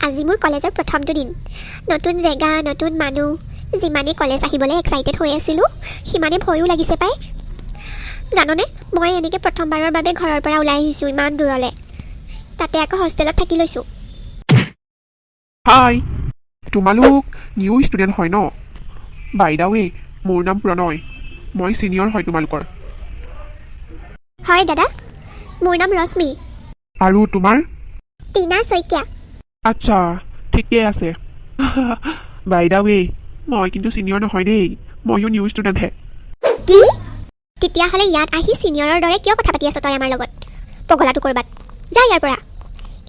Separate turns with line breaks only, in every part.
আজি মোৰ কলেজৰ প্ৰথমটো দিন। নতুন জেগা, নতুন মানুহ। যিমানেই কলেজ আহিবলৈ এক্সাইটেড হৈ আছিলোঁ, সিমানেই ভয়ো লাগিছে পাই। জাননে, মই এনেকৈ প্ৰথমবাৰৰ বাবে ঘৰৰ পৰা ওলাই আহিছোঁ ইমান দূৰলৈ, তাতে আকৌ হোষ্টেলত থাকি লৈছোঁ।
হাই, তোমালোক নিউ ষ্টুডেণ্ট হয় ন? বাই the ৱে, মোৰ নাম প্ৰণয়, মই ছিনিয়ৰ হয় তোমালোকৰ।
হয় দাদা, মোৰ নাম ৰশ্মি।
আৰু তোমাৰ?
টিনা শইকীয়া।
আচ্ছা, ঠিকে আছে। বাই the ৱে, মই কিন্তু ছিনিয়ৰ নহয় দেই, ময়ো নিউ ষ্টুডেণ্টহে।
কি? তেতিয়াহ'লে ইয়াত আহি ছিনিয়ৰৰ দৰে কিয় কথা পাতি আছ তই আমাৰ লগত? পগলাটো ক'ৰবাত যা ইয়াৰ পৰা।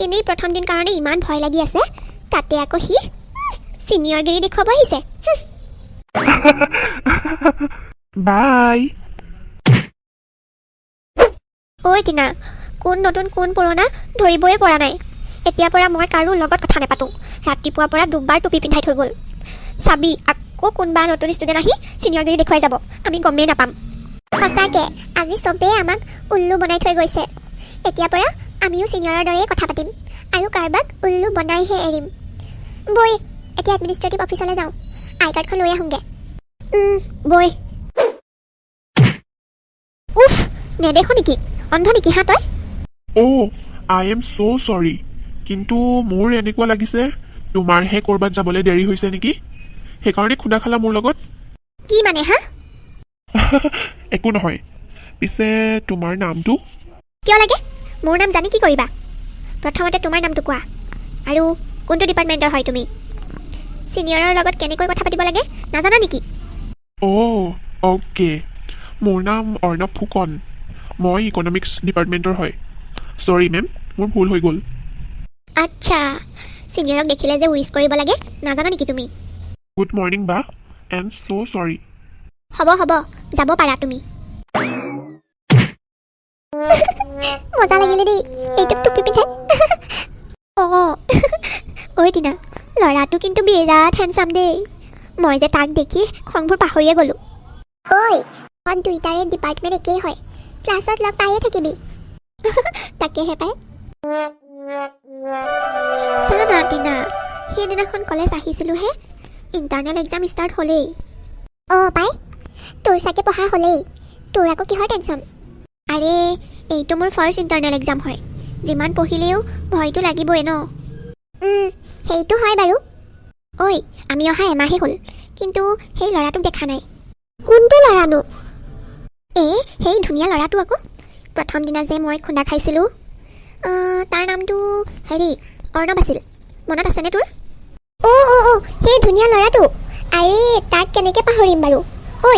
এনেই প্ৰথম দিন কাৰণে ইমান ভয় লাগি আছে, তাতে আকৌ সি ছিনিয়ৰগিৰি দেখুৱাব আহিছে।
বাই।
ঐ টিনা, কোন নতুন কোন পুৰণা ধৰিবই পৰা নাই। এতিয়াৰ পৰা মই কাৰো লগত কথা নাপাতোঁ। ৰাতিপুৱাৰ পৰা দুবাৰ টুপি পিন্ধাই থৈ গ'ল। চাবি, আকৌ কোনোবা নতুন ষ্টুডেণ্ট আহি ছিনিয়ৰগিৰি দেখুৱাই যাব, আমি গমেই নাপাম। সঁচাকে, আজি চবেই আমাক উল্লু বনাই থৈ গৈছে। এতিয়াৰ পৰা আমিও ছিনিয়ৰৰ দৰেই কথা পাতিম আৰু কাৰোবাক উল্লু বনাইহে এৰিম। বৈ, এতিয়া এডমিনিষ্ট্ৰেটিভ অফিচলৈ যাওঁ, আই কাৰ্ডখন লৈ আহোঁগৈ। বৈ। উফ, নেদেখ নেকি? অন্ধ নেকি হা তই?
Oh, I am so sorry, কিন্তু মোৰ এনেকুৱা লাগিছে তোমাৰহে ক'ৰবাত যাবলৈ দেৰি হৈছে নেকি, সেইকাৰণে খুন্দা খালা মোৰ লগত।
কি মানে হা?
একো নহয়। পিছে তোমাৰ নামটো?
কিয় লাগে? মোৰ নাম জানি কি কৰিবা? প্ৰথমতে তোমাৰ নামটো কোৱা আৰু কোনটো ডিপাৰ্টমেণ্টৰ হয় তুমি? ছিনিয়ৰৰ লগত কেনেকৈ কথা পাতিব লাগে নাজানা নেকি?
অ' অ'কে, মোৰ নাম অৰ্ণৱ ফুকন, মই ইকনমিক্স ডিপাৰ্টমেণ্টৰ হয়। চৰি মেম, মোৰ ভুল হৈ গ'ল।
আচ্ছা, ছিনিয়ৰক দেখিলে যে উইচ কৰিব লাগে নাজানা নেকি তুমি?
গুড মৰ্ণিং বা, এণ্ড ছ' চৰি।
হ'ব হ'ব, যাব পাৰা তুমি। মজা লাগিলে দেই এইটোক টুপি পিন্ধাই। অঁ ঐ টিনা, ল'ৰাটো কিন্তু বিৰাট হেণ্ডচাম দেই। মই যে তাক দেখি খংবোৰ পাহৰিয়ে গ'লো। ঐ, দুইটাৰে ডিপাৰ্টমেণ্ট একেই হয়, ক্লাছত লগ পায়ে থাকিবি। তাকেহে পাই। চা না টিনা, সেইদিনাখন কলেজ আহিছিলোঁহে, ইণ্টাৰনেল এক্সাম ষ্টাৰ্ট হ'লেই। অঁ পাই, তোৰ চাগে পঢ়া হ'লেই, তোৰ আকৌ কিহৰ টেনশ্যন? আৰে, এইটো মোৰ ফাৰ্ষ্ট ইণ্টাৰনেল এক্সাম হয়, যিমান পঢ়িলেও ভয়টো লাগিবই ন। সেইটো হয় বাৰু। ঐ, আমি অহা এমাহেই হ'ল, কিন্তু সেই ল'ৰাটোক দেখা নাই। কোনটো ল'ৰানো? এই সেই ধুনীয়া ল'ৰাটো আকৌ, প্ৰথম দিনা যে মই খুন্দা খাইছিলোঁ। তাৰ নামটো হেৰি অৰ্ণৱ আছিল, মনত আছেনে তোৰ? অ' অ' অ' সেই ধুনীয়া ল'ৰাটো। আৰে, তাক কেনেকৈ পাহৰিম বাৰু? ঐ,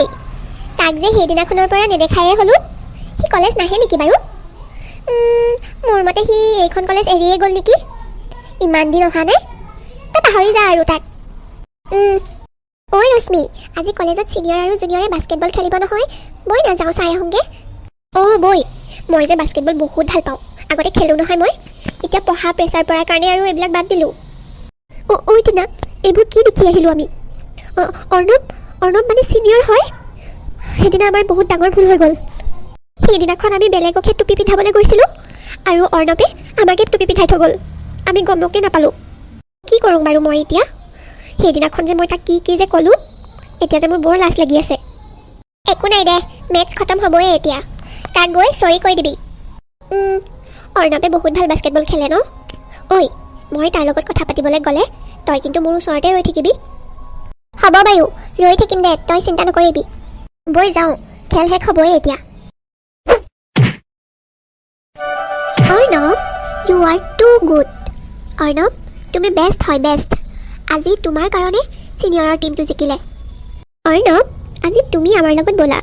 তাক যে সেইদিনাখনৰ পৰা নেদেখায়ে হ'লো। সি কলেজ নাহে নেকি বাৰু? মোৰ মতে সি এইখন কলেজ এৰিয়ে গ'ল নেকি, ইমান দিন অহা নাই। তই পাহৰি যা আৰু তাক। ঐ ৰশ্মি, আজি কলেজত ছিনিয়ৰ আৰু জুনিয়ৰে বাস্কেটবল খেলিব নহয়, বৈ না যাওঁ, চাই আহোঁগৈ। অঁ বৈ, মই যে বাস্কেটবল বহুত ভাল পাওঁ, আগতে খেলোঁ নহয় মই। এতিয়া পঢ়া প্ৰেছাৰ পৰাৰ কাৰণে আৰু এইবিলাক বাদ দিলোঁ। অ' ঐ টিনা, এইবোৰ কি দেখি আহিলোঁ আমি? অ' অৰ্ণৱ, অৰ্ণৱ মানে ছিনিয়ৰ হয়। সেইদিনা আমাৰ বহুত ডাঙৰ ভুল হৈ গ'ল। সেইদিনাখন আমি বেলেগকহে টুপি পিন্ধাবলৈ গৈছিলোঁ আৰু অৰ্ণৱে আমাকে টুপি পিন্ধাই থৈ গ'ল। আমি গমকে নাপালোঁ। কি কৰোঁ বাৰু মই এতিয়া? সেইদিনাখন যে মই তাক কি কি যে ক'লোঁ, এতিয়া যে মোৰ বৰ লাজ লাগি আছে। একো নাই দে, মেটচ খতম হ'বই এতিয়া, তাক গৈ চৰি কৈ দিবি। অৰ্ণৱে বহুত ভাল বাস্কেটবল খেলে ন? ঐ, মই তাৰ লগত কথা পাতিবলৈ গ'লে তই কিন্তু মোৰ ওচৰতে ৰৈ থাকিবি। হ'ব বাৰু, ৰৈ থাকিম দে, তই চিন্তা নকৰিবি। বৈ যাওঁ, খেল শেষ হ'বই এতিয়া। Arnab, you are too good. Arnab, তুমি বেষ্ট হয়, বেষ্ট। আজি তোমাৰ কাৰণে ছিনিয়ৰৰ টীমটো জিকিলে। অৰ্ণৱ, আজি তুমি আমাৰ লগত ব'লা,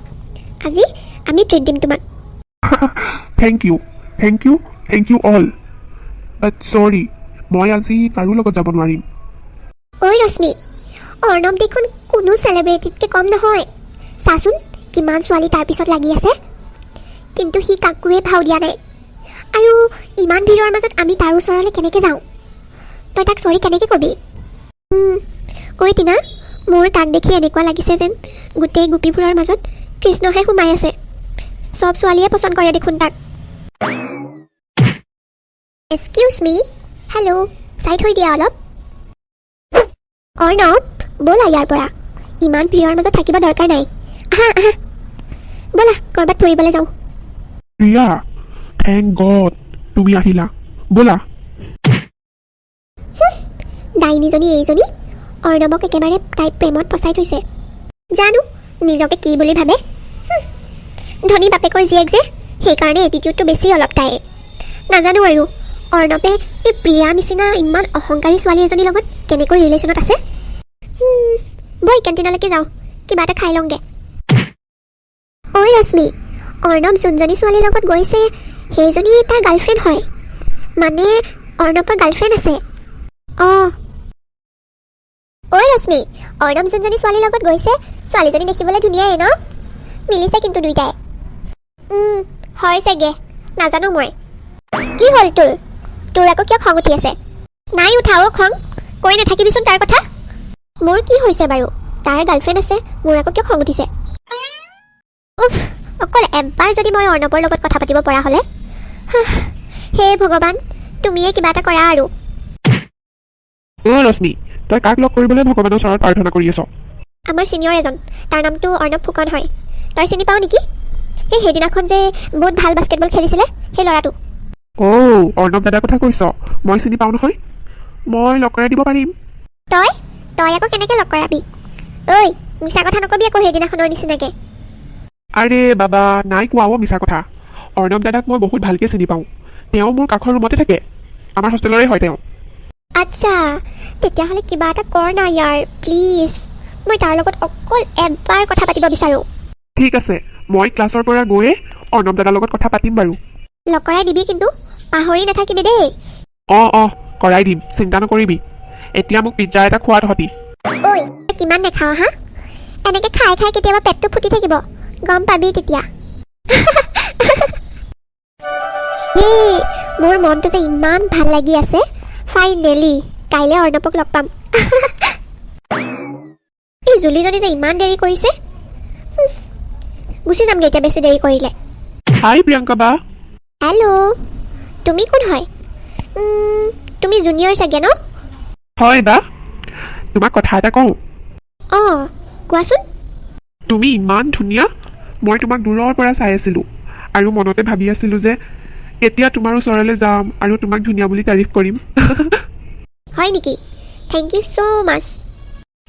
আজি আমি ট্ৰিট দিম তোমাক।
Thank you, thank you, thank you all, but sorry, মই আজি কাৰো লগত যাব নোৱাৰিম।
ঐ ৰশ্মি, অৰ্ণৱ দেখোন কোনো চেলিব্ৰিটিতকৈ কম নহয়। চাচোন, কিমান ছোৱালী তাৰ পিছত লাগি আছে, কিন্তু সি কাকোৱে ভাও দিয়া নাই। আৰু ইমান ভিৰৰ মাজত আমি তাৰ ওচৰলৈ কেনেকৈ যাওঁ? তই তাক চৰি কেনেকৈ কবি? ঐ টিনা, মোৰ তাক দেখি এনেকুৱা লাগিছে যেন গোটেই গোপীবোৰৰ মাজত কৃষ্ণহে সোমাই আছে। চব ছোৱালীয়ে পচন্দ কৰে দেখোন তাক। এক্সকিউজ মি, হেল্ল', চাইড হৈ দিয়া অলপ। অৰ্ণৱ, ব'লা ইয়াৰ পৰা। ইমান ভিৰৰ মাজত থাকিব দৰকাৰ নাই। আহা আহা, ব'লা ক'ৰবাত ফুৰিবলৈ যাওঁ।
প্ৰিয়া, thank god তুমি আহিলা। ব'লা।
ডাইনীজনী এইজনী, অৰ্ণৱক একেবাৰে তাই প্ৰেমত ফচাই থৈছে। জানো নিজকে কি বুলি ভাবে। ধনী বাপেকৰ জীয়েক যে, সেইকাৰণে এটিটিউডটো বেছি অলপ তাইৰ। নাজানো আৰু অৰ্ণৱে এই প্ৰিয়া নিচিনা ইমান অহংকাৰী ছোৱালী এজনীৰ লগত কেনেকৈ ৰিলেশ্যনত আছে। বৈ কেণ্টিনলৈকে যাওঁ, কিবা এটা খাই লওঁগৈ। ঐ ৰশ্মি, অৰ্ণৱ যোনজনী ছোৱালীৰ লগত গৈছে সেইজনী তাৰ গাৰ্লফ্ৰেণ্ড হয়। মানে অৰ্ণৱৰ গাৰ্লফ্ৰেণ্ড আছে। অঁ, ঐ ৰশ্মি, অৰ্ণৱ যোনজনী ছোৱালীৰ লগত গৈছে ছোৱালীজনী দেখিবলৈ ধুনীয়াই ন? মিলিছে কিন্তু দুইটাই। হয় চাগে, নাজানো মই। কি হ'ল তোৰ? তোৰ আকৌ কিয় খং উঠি আছে? নাই উঠা অ' খং, কৈ নাথাকিবিচোন তাৰ কথা। মোৰ কি হৈছে বাৰু? তাৰ গাৰ্লফ্ৰেণ্ড আছে, মোৰ আকৌ কিয় খং উঠিছে? উফ, অকল এবাৰ যদি মই অৰ্ণৱৰ লগত কথা পাতিব পৰা হ'লে! হাহ, হে ভগৱান, তুমিয়ে কিবা এটা কৰা আৰু।
অ' ৰশ্মি, তই কাক লগ কৰিবলৈ ভগৱানৰ ওচৰত প্ৰাৰ্থনা কৰি আছ?
আমাৰ ছিনিয়ৰ এজন, তাৰ নামটো অৰ্ণৱ ফুকন হয়। তই চিনি পাৱ নেকি? সেই সেইদিনাখন যে বহুত ভাল বাস্কেটবল খেলিছিলে সেই ল'ৰাটো।
অ' অৰ্ণৱ দাদাৰ কথা কৈছ? মই চিনি পাওঁ নহয়, মই লগ কৰাই দিব পাৰিম।
তই তই আকৌ কেনেকৈ লগ কৰাবি? ঐ, মিছা কথা নকবি আকৌ সেইদিনাখনৰ নিচিনাকে।
আৰে বাবা, নাই কোৱা অ' মিছা কথা। অৰ্ণৱ দাদাক মই বহুত ভালকৈ চিনি পাওঁ। তেওঁ মোৰ কাষৰ ৰুমতে থাকে, আমাৰ হোষ্টেলৰে হয় তেওঁ।
আচ্ছা, তেতিয়াহ'লে কিবা এটা কৰ না ইয়াৰ, প্লিজ। মই তাৰ লগত অকল এবাৰ কথা পাতিব বিচাৰোঁ।
ঠিক আছে, মই ক্লাছৰ পৰা গৈয়ে অৰ্ণৱ দাদাৰ লগত কথা পাতিম বাৰু।
লগ কৰাই দিবি কিন্তু, পাহৰি নাথাকিবি দেই।
অঁ অঁ, কৰাই দিম, চিন্তা নকৰিবি। এতিয়া মোক পিজ্জা এটা খোৱা তহঁতি।
ঐ, কিমান নাখাৱ হা? এনেকৈ খাই খাই কেতিয়াবা পেটটো ফুটি থাকিব, গম পাবি তেতিয়া। হেই, মোৰ মনটো যে ইমান ভাল লাগি আছে। ফাইনেলি কাইলৈ অৰ্ণৱক লগ পাম। এই জুলিজনী যে ইমান দেৰি কৰিছে। গুচি যামগৈ এতিয়া বেছি দেৰি কৰিলে।
হাই প্ৰিয়ংকা বা।
হেল্ল', তুমি কোন হয়? তুমি জুনিয়ৰ চাগে ন?
হয় বা, তোমাক কথা এটা কওঁ।
অঁ, কোৱাচোন।
তুমি ইমান ধুনীয়া, মই তোমাক দূৰৰ পৰা চাই আছিলোঁ আৰু মনতে ভাবি আছিলোঁ যে কেতিয়া তোমাৰ ওচৰলৈ যাম আৰু তোমাক ধুনীয়া বুলি তাৰিফ কৰিম।
হয় নেকি? Thank you so much.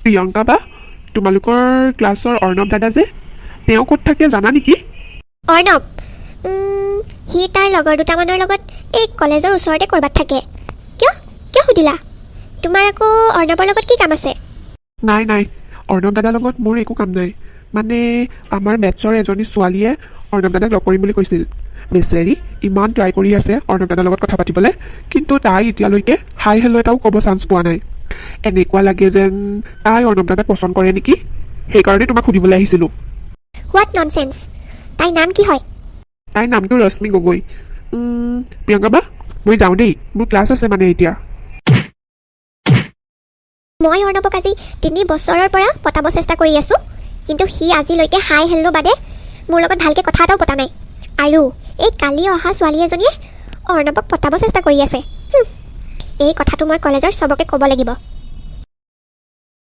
Priyanka বা, তোমালোকৰ ক্লাছৰ অৰ্ণৱ দাদা যে, তেওঁ ক'ত থাকে জানা নেকি?
অৰ্ণৱ, সি তাৰ লগৰ দুটামানৰ লগত এই কলেজৰ ওচৰতে ক'ৰবাত থাকে। কিয়, কিয় সুধিলা? তোমাৰ আকৌ অৰ্ণৱৰ লগত কি কাম আছে?
নাই নাই, অৰ্ণৱ দাদাৰ লগত মোৰ একো কাম নাই। মানে আমাৰ মেথছৰ এজনী ছোৱালীয়ে অৰ্ণৱ দাদাক লগ কৰিম বুলি কৈছিল। বেচেৰি ইমান ট্ৰাই কৰি আছে অৰ্ণৱ দাদাৰ লগত কথা পাতিবলৈ, কিন্তু তাই এতিয়ালৈকে হাই হেল্ল' এটাও ক'ব চান্স পোৱা নাই। এনেকুৱা লাগে যেন তাই অৰ্ণৱ দাদাক পচন্দ কৰে নেকি, সেইকাৰণে তোমাক সুধিবলৈ আহিছিলোঁ।
What nonsense! তাইৰ নাম কি হয়?
তাইৰ নামটো ৰশ্মি গগৈ। প্ৰিয়ংকা বা, মই যাওঁ দেই, মোৰ ক্লাছ আছে মানে এতিয়া।
মই অৰ্ণৱক আজি 3 বছৰৰ পৰা পতাব চেষ্টা কৰি আছোঁ, কিন্তু সি আজিলৈকে হাই হেল্ল' বাদে মোৰ লগত ভালকৈ কথা এটাও পতা নাই। আৰু এই কালি অহা ছোৱালী এজনীয়ে অৰ্ণৱক পতাব চেষ্টা কৰি আছে। এই কথাটো মই কলেজৰ চবকে ক'ব লাগিব।